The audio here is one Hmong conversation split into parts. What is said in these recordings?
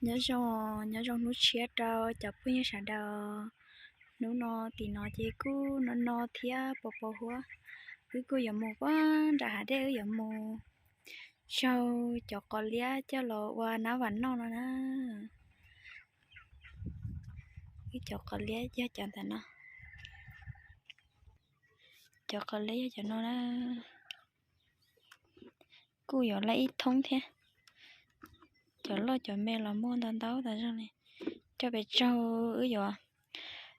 Nyob zoo, nyob zoo hnub tshiab rau cov phooj ywg sawv daws. Hnub no tim no ces kuj no no thiab pos pos huab, wb kuj yuav mus puag nram hav dej, wb yuav mus tsaug cov qos liab coj los ua nab vam noj no na. Wb cov qos liab yog cov ntawm no, cov qos liab yog cov no na. Kuj yuav lab ib thoob thiab. Cov loj cov me los muaj ntau ntau tas zog li. Coj pes tsaug, wb yuav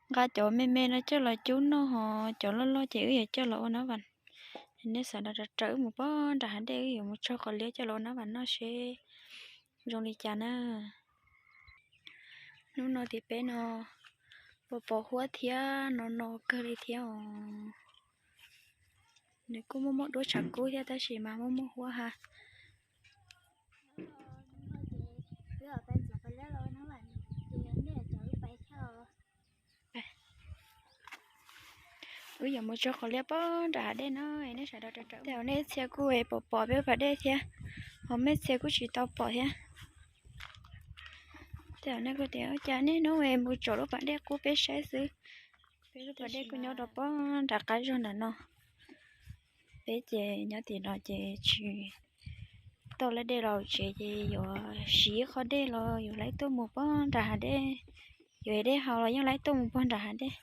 nqa cov me me no coj los cub noj, ho cov loj loj ces wb yuav coj los ua nab vam. Nej sawv daws raws raws wb mus puag nram hav dej, wb yuav mus tsaug qos liab coj los ua nab vam noj seb zoo li cas na. Hnub no tim peb no pos pos huab thiab no no kawg li thiab os. Nws kuj muaj muaj duab tshav kub thiab tab sis mas muaj muaj huab ha. Wb yuav mus tsaug qos liab puag nram hav dej no, nej sawv daws raws raws. Tej zaum nej txhia kuj pom pom peb lub pas dej thiab, ho mej txhia kuj tsis tau pom thiab. Tej zaum nej kuj tias ua cas niaj hnub mus tsom lub pas dej qub peb saib xwb. Peb lub pas dej kuj nyob rau puag nram qab zog nram no. Peb ces nyob tim no ces tsis tau laj dej los tsev ces yuav siv ib qho dej los yuav laib tuaj mus puag nram hav dej. Yuav dej haus los yeej laib tuaj mus puag nram hav dej.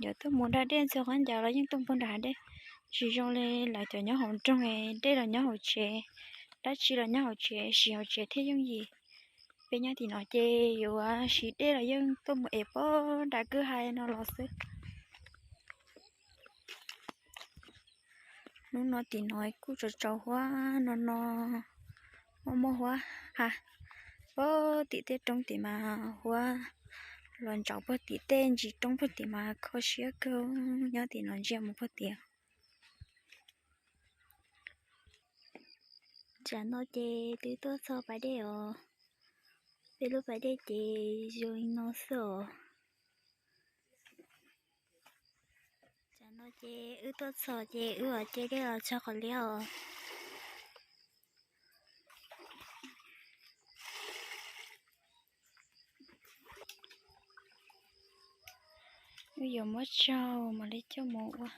Yuav tuaj mus da dej ntxhua qhov ncauj los yeej tuaj puag nram hav dej. Tsis zoo li lawv cov nyob hauv nroog, dej los nyob hauv tsev, dab tsi los nyob hauv tsev, siv hauv tsev thiaj yooj yim. Peb nyob tim no ces yuav siv dej los yeej tuaj mus es puag nram kwj ha no los xwb. Hnub no tim no kuj tsaus tsaus huab no no, muaj muaj huab ha. Puag tim tej roob tim mas huab los ntsaum puag tim tej ntsis roob puag tim mas kho siab kawg, nyob tim no ntsia mus puag tim. Tsam no ces twb tuaj txog pas dej os. Peb lub pas dej ces zoo li no xwb os. Tsam no ces wb tuaj txog ces wb ua cia dej los tsaug qos liab os. Wb yuav muab tsaug mam li coj mus ua,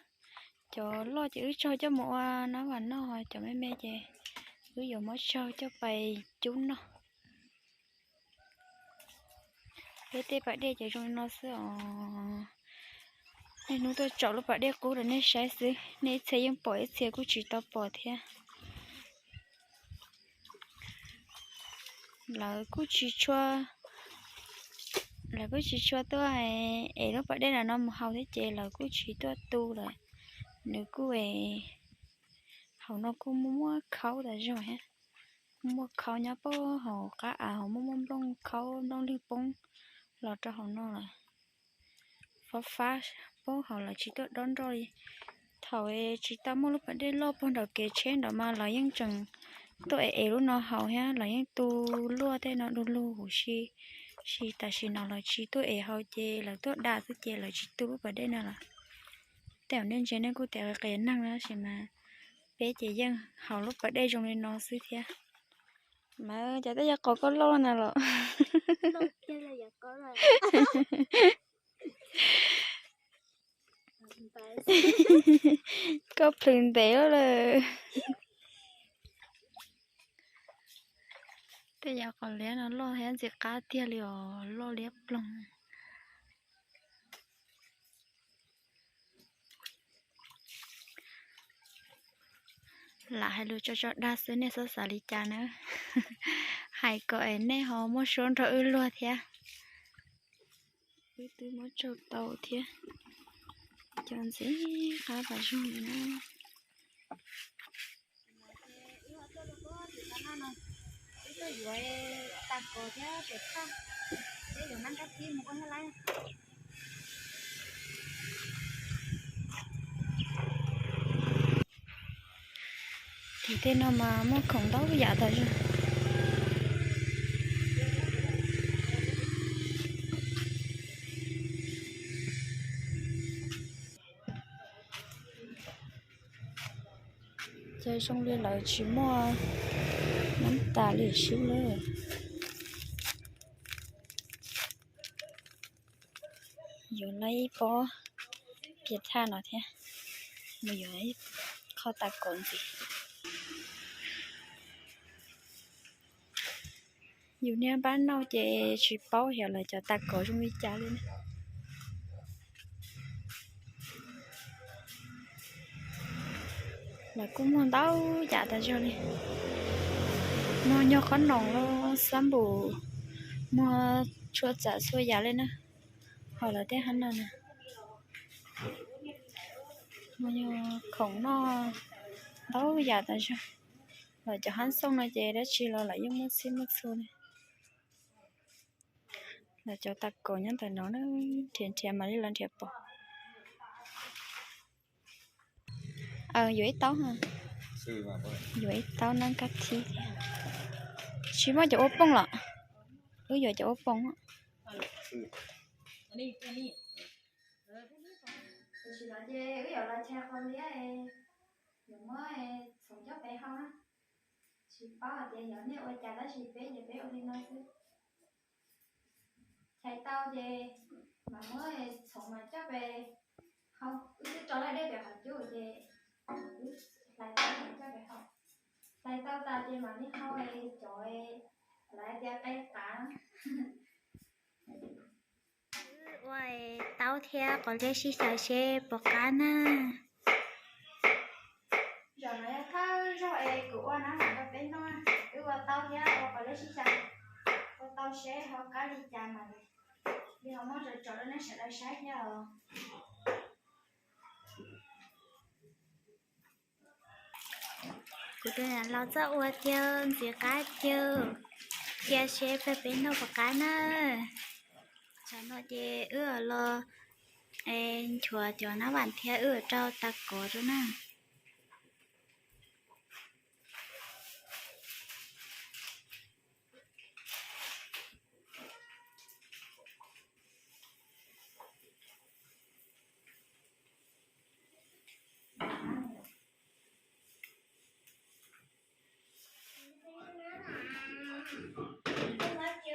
cov loj ces wb tsaug coj mus ua nab vam noj, cov me me ces wb yuav muab tsaug coj pais cub noj. Peb tej pas dej ces zoo li no xwb os. Niaj hnub tuaj tsom lub pas dej qub rau nej saib xwb, nej ib txhia yeej pom ib txhia kuj tsis tau pom thiab. Lawv kuj tsis tshua, lawv kuj tsis tshua tuaj es lub pas dej no mus haus thiab ces lawv kuj tsis tuaj tu lawm. Nws kuj es hauv no kuj muaj muaj khaub tas zog thiab. Muaj khaub nyob puag hauv qab av, hauv muaj muaj nplooj khaub nplooj lwg poob los rau hauv no lawm. Fab fab puag hauv lawv tsis tuaj dob nroj li. Thaum tsis tau muaj lub pas dej loj puag nraum kev tsheb nraum mas lawv yeej tseem tuaj es es lub no haus thiab, lawv yeej tu luaj tej no du lug huv si. Tab sis tam sim no lawv tsis tuaj es haus ces lawv tuaj da xwb ces lawv tsis tu lub pas dej no lawm. Tej zaum nej ntsia nej kuj tias qias neeg tab sis mas peb ces yeej haus lub pas dej zoo li no xwb thiab. Mas cas tej yog qos koj loj na los. Koj plhws ntev lawm. Tej yog qos liab no loj thiab ntxim qab tiag li os, loj liab ploog. Lam hais lus tso tso dag xwb nej txhob xav li cas na. Hais kom es nej ho muaj suab nrog wb luag thiab. Wb twb muab tsaug tau thiab, cov ntxim qab pas zog li na. Wb tuaj yuav tag kos thiab pem thaj, peb yuav nab rab txib mus ua Nyab Laj. Tim tej no mas muaj khoom ntau yam tas zog. Ces zoo li lawv tsis muaj nab tas li sub lawm. Yuav lawv ib pob pias thaj no thiab, mus yuav ib qho tas kaum ntxiv. Yus niaj npaj noj ces tsis paub xyov lawv cov tas kaum zoo li cas li na. Lawv kuj muag ntau yam tas zog li. Muag nyuag qhob noom los xab npum, muag txhua tsav txhua yam li na. Ho lawv tej hab no na, muag nyuag khoom noj ntau yam tas zog. Lawv cov hab xooj no ces dab tsi los lawv yeej muaj txhij muaj txhua li. Lawv cov tas kaum nyob ntawm no na, nrhiav nrhiav mam li los nrhiav pom. Yuav ib taub, yuav ib taub nab kab thib thiab. Tsis muaj cov ua pooj los? Wb yuav cov ua pooj. Tam sim no ces wb yuav los chais qos liab, yuav muab txhoov coj pem hau na. Tsis paub hais tias yog nej ua cas tab sis peb ces peb ua li no xwb. Chais tau ces mam muab txhoov mas coj pem hau. Wb twb tso lawm dej pem qhov cub ces wb hlais tau mas coj pem hau. Hlais tau tas ces mam li hau cov lawv tias qe qav. Wb ua taub thiab qos liab sib xyaw seb puas qab na. Zaum no yog thawj zaug es kuv ua nab vam rau peb noj. Wb ua taub thiab ua qos liab sib xyaw, ua tau seb ho qab li cas mas li ho muab tso tso rau nej sawv daws saib thiab os. Kuv tus niam laus txawj ua tiag, ntxiv qab tiag, cia seb peb noj puas qab na. Tsam no ces wb los nchuav cov nab vam thiab wb rau tas kov rau na.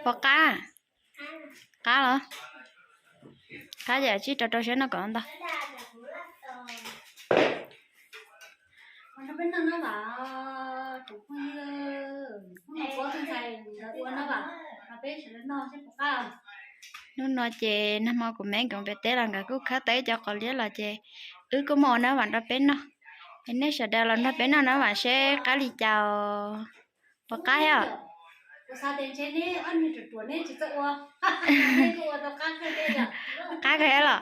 Puas qab? Qab los? Qab ces tsib rau rau siab noj kom ntau. Hnub no ces nag hmo kuv me nkawd pem teb los nkawd kuj khawb tau ib co qos liab los ces wb kuj muab ua nab vam rau peb noj. Es nej sawv daws los nrog peb noj nab vam seb qab li cas os. Puas qab thiab? Qab kawg thiab los?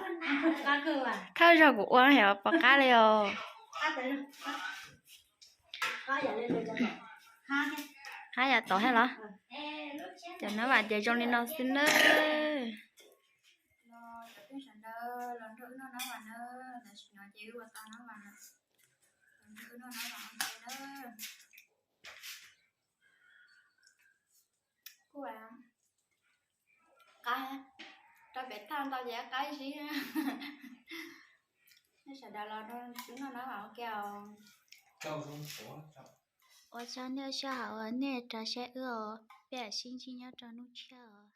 Thawj zaug kuv ua xyov puas qab li os. Qab yam tod thiab los? Cov nab vam ces zoo li no xwb nawb. Los cov phooj ywg sawv daws los nrog wb noj nab vam na, tam sim no ces wb ua tau nab vam lawm, los nrog wb noj nab vam ua ke na. Kuj qab, rau pem tag ntau ces qab zib. Nej sawv daws los nrog wb noj nab vam ua ke os. Ua tsaug nej sij hawm uas nej rov saib wb os, peb mam sib ntsib nyob rau hnub tshiab os.